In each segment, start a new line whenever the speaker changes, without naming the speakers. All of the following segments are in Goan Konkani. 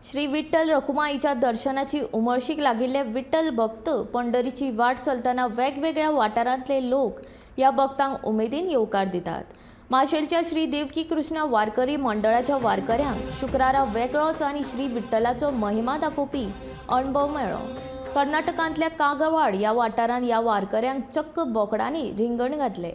श्री विठ्ठल रखुमाईच्या दर्शनाची उमळशीक लागिल्ले विठ्ठल भक्त पंढरीची वाट चलतना वेगवेगळ्या वाठारांतले लोक ह्या भक्तांक उमेदीन येवकार दितात. माशेलच्या श्री देवकी कृष्ण वारकरी मंडळाच्या वारकऱ्यांक शुक्रारा वेगळोच आनी श्री विठ्ठलाचो महिमा दाखोवपी अणभव मेळ्ळो. कर्नाटकांतल्या कागवाड ह्या वाठारांत ह्या वारकऱ्यांक चक्क बोकडांनी रिंगण घातलें.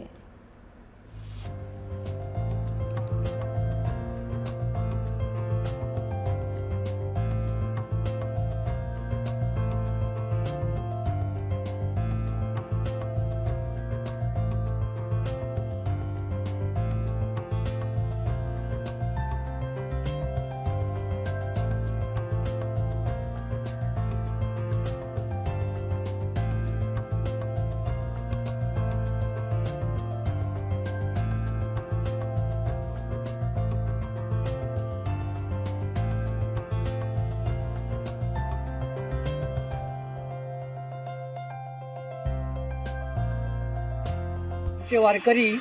आमचे वारकरी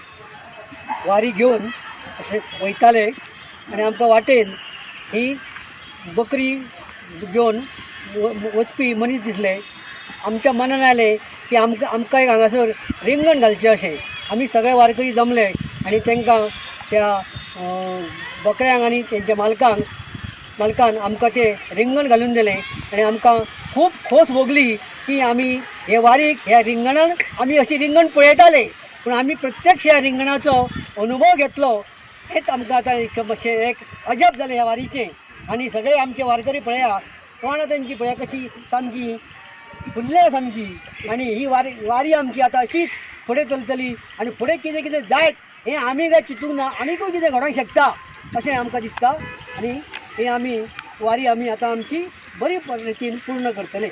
वारी घेवन अशे वयताले आनी आमकां वाटेन ही बकरी घेवन वचपी मनीस दिसले. आमच्या मनान आयलें की आमकां आमकां एक हांगासर रिंगण घालचें अशें. आमी सगळे वारकरी जमले आनी तांकां त्या बकऱ्यांक आनी तेंच्या मालकान आमकां तें रिंगण घालून दिलें आनी आमकां खूब खोस भोगली की आमी हे वारीक ह्या रिंगणान आमी अशी रिंगण पळयताले, पूण आमी प्रत्यक्ष ह्या रिंगणाचो अनुभव घेतलो. हेंच आमकां आतां एक मातशें एक अजाप जालें ह्या वारीचें. आनी सगळे आमचे वारकरी पळया, तोंडां तेंची पळया कशी सामकी फुल्ल्या सामकी. आनी ही वारी वारी आमची आतां अशीच फुडें चलतली आनी फुडें कितें कितें जायत हें आमी काय चिंतूंक ना, आनीकूय कितें घडोवंक शकता अशें आमकां दिसता. आनी ही आमी वारी आमी आतां आमची बरी रितीन पूर्ण करतले.